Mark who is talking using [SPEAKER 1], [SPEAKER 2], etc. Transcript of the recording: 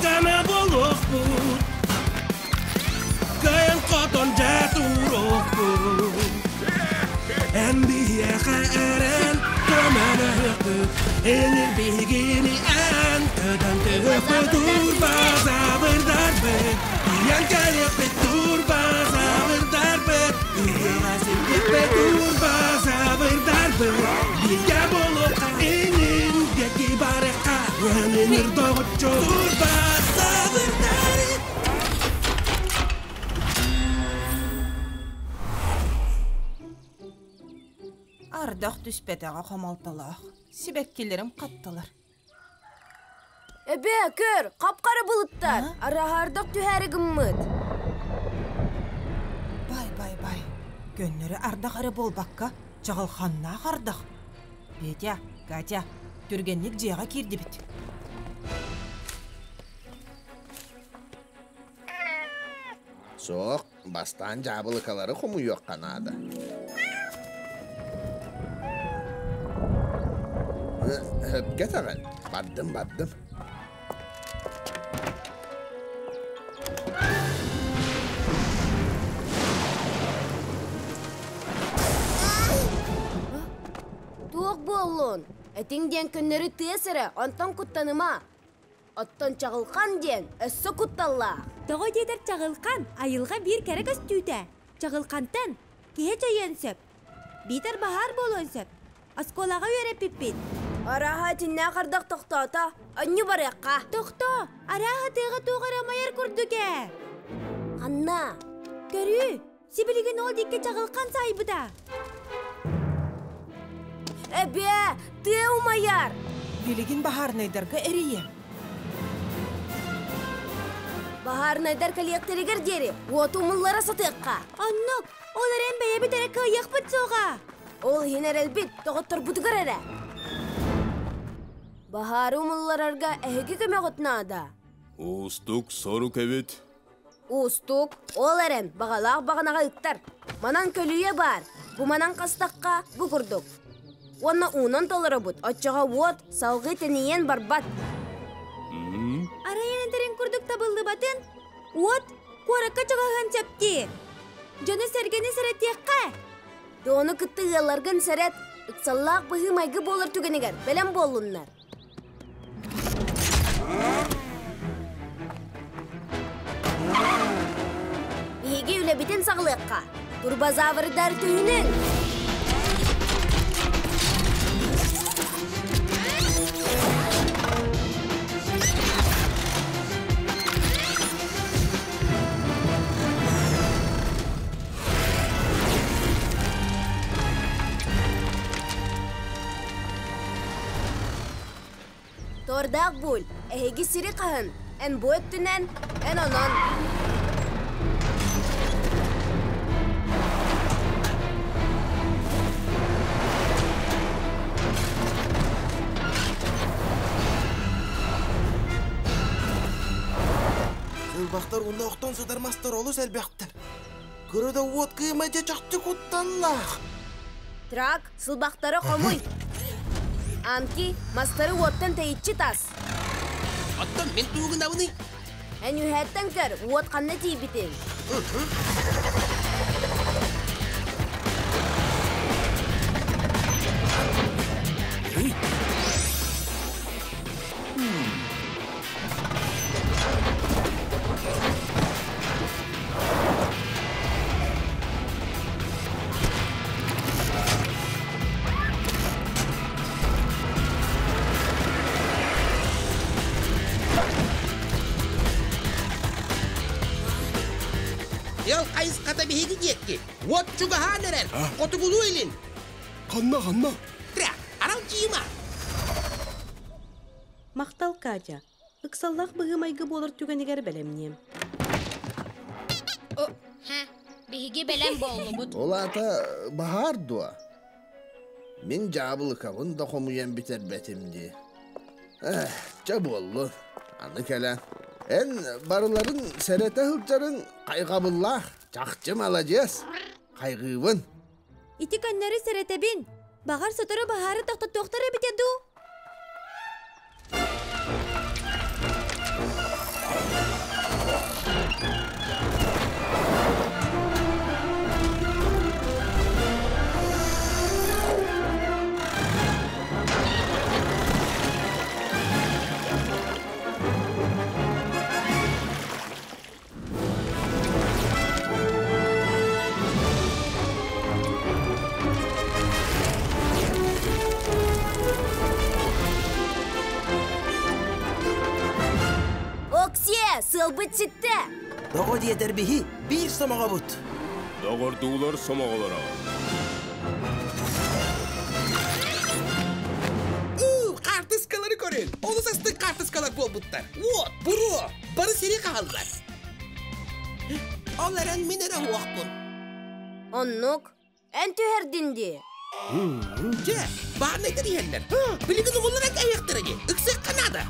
[SPEAKER 1] Күүс-көмө буолуохпут, Кыайан-хотон дьэ туруохпут. Эн биһиэхэ эрэн көмөлөһүөхпүт, Энир биһигини эн көтөн түһүөхпүт. Турбазаврдарбыт, тиийэн кэлиэхпит. Турбазаврдарбыт, ыһыаҕа сирдиэхпит. Турбазаврдарбыт, бииргэ буолуохха, инин диэки барыахха, Өнүнүр доҕоччу турбазаврдар.
[SPEAKER 2] Ардах түспэтэҕэ хомолтолоох. Сибэккилэрим хаттылар.
[SPEAKER 3] Эбээ, көр, хап-хара былыттар. Араһаардах түһээри гыммыт.
[SPEAKER 2] Бай, бай, бай. Көннөрү ардах эрэ буолбакка, чаҕылханнаах ардах. Петя, Катя, түргэнник дьиэҕэ киирдибит.
[SPEAKER 4] Суох, бастаан дьаабылыкалары хомуйуохха наада. Өпкө этэҕин. Бардым, бардым.
[SPEAKER 3] Туох буоллун? Этиҥ диэн көннөрү тыа сирэ, онтон куттаныма. Оттон чаҕылхан диэн өссө кутталлаах.
[SPEAKER 5] Тоҕо диэтэр чаҕылхан айылҕа биир кэрэ көстүүтэ. Чаҕылхантан киһи чөйүөн сөп. Биитэр баһаар буолуон сөп. Оскуолаҕа үөрэппиппит.
[SPEAKER 3] Арааһа итиннээх ардах тохтоото. Онньу барыахха.
[SPEAKER 5] Тохтоо! Арааһа тыаҕа туох эрэ умайар курдук ээ.
[SPEAKER 3] Ханна?
[SPEAKER 5] Көрүүй, сибилигин ол диэки чаҕылхан саайбыта.
[SPEAKER 3] Эбээ, тыа умайар!
[SPEAKER 2] Билигин баһаарынайдарга эрийиэм.
[SPEAKER 3] Баһаарынайдар кэлиэхтэригэр диэри уоту умуллара сатыахха.
[SPEAKER 5] Оннук, ол эрэн бэйэбит эрэ кыайыахпыт суоҕа.
[SPEAKER 3] Ол иһин эрэлбит доҕотторбутугар эрэ. Баһаары умулларарга эһиги көмөҕүт наада.
[SPEAKER 6] Уустук сорук эбит.
[SPEAKER 3] Уустук, ол эрэн баҕалаах баҕанаҕа ыктар. Манан көлүйэ баар, бу манан хастахха бу курдук. Уонна уунан толоробут, оччоҕо уот салгыы тэнийэн барбат.
[SPEAKER 5] Арай энэтэрин курдук табыллыбатын, уот куоракка чугаһыан сөп дии. Дьону-сэргэни сэрэтиэххэ.
[SPEAKER 3] Дьону кытта ыалларгын сэрэт, ыксаллаах быһыы-майгы буолар түгэнигэр бэлэм буоллуннар. Биһиги үлэбитин саҕалыахха. Турбозаврдар түһүнүҥ! Тордаах буль, эһиги сири хаһын, эн бу өттүнэн, эн онон.
[SPEAKER 7] Сылбахтар уонна охтон сытар мастар олус элбэхтэр. Кыра да уот кыыма дьэ чахчы кутталлаах.
[SPEAKER 3] Трак, сылбахтары хомуй. Анки, мастары уоттан тэйиччи тас.
[SPEAKER 8] Оттон мин тугунабыный?
[SPEAKER 3] Эн үһээттэн көр, уот ханна тиийбитин.
[SPEAKER 8] Тыал хайысхата биһиги диэки. Уот чугаһаан эрэр. Хотугулуу илин.
[SPEAKER 1] Ханна, ханна?
[SPEAKER 8] Тря, арал Тима.
[SPEAKER 9] Махтал, Катя. Ыксаллаах быһыы-майгы буолар түгэнигэр бэлэмниэм.
[SPEAKER 10] Биһиги бэлэм буоллубут.
[SPEAKER 4] Ол аата баһаар дуо? Мин дьаабылыкабын да хомуйан бүтэрбэтим дии. Эх, чэ буоллун. Аны кэлэн. Эн барыларын сэрэтэ сылдьарыҥ хайҕабыллаах, чахчы маладьыас. Хайҕыыбын.
[SPEAKER 5] Ити көннөрү сэрэтэбин. Баҕар сотору баһаары тохтотуохтар эбитэ дуу?
[SPEAKER 3] Сыалбыт ситтэ!
[SPEAKER 7] Тоҕо диэтэр биһи биир сомоҕобут.
[SPEAKER 6] Доҕордуулар сомоҕолоро.
[SPEAKER 8] Уу, хаартыскалары көрүн. Олус астык хаартыскалар буолбуттар. Уот, буруо, бары сири хаһаллар. Ол эрэн мин эрэ уохпун.
[SPEAKER 3] Оннук. Эн түһэрдин дии.
[SPEAKER 8] Дьэ, бааннайдар иһэллэр. Билигин умулларан кэһиэхтэрэ дии. Ыксыахха наада.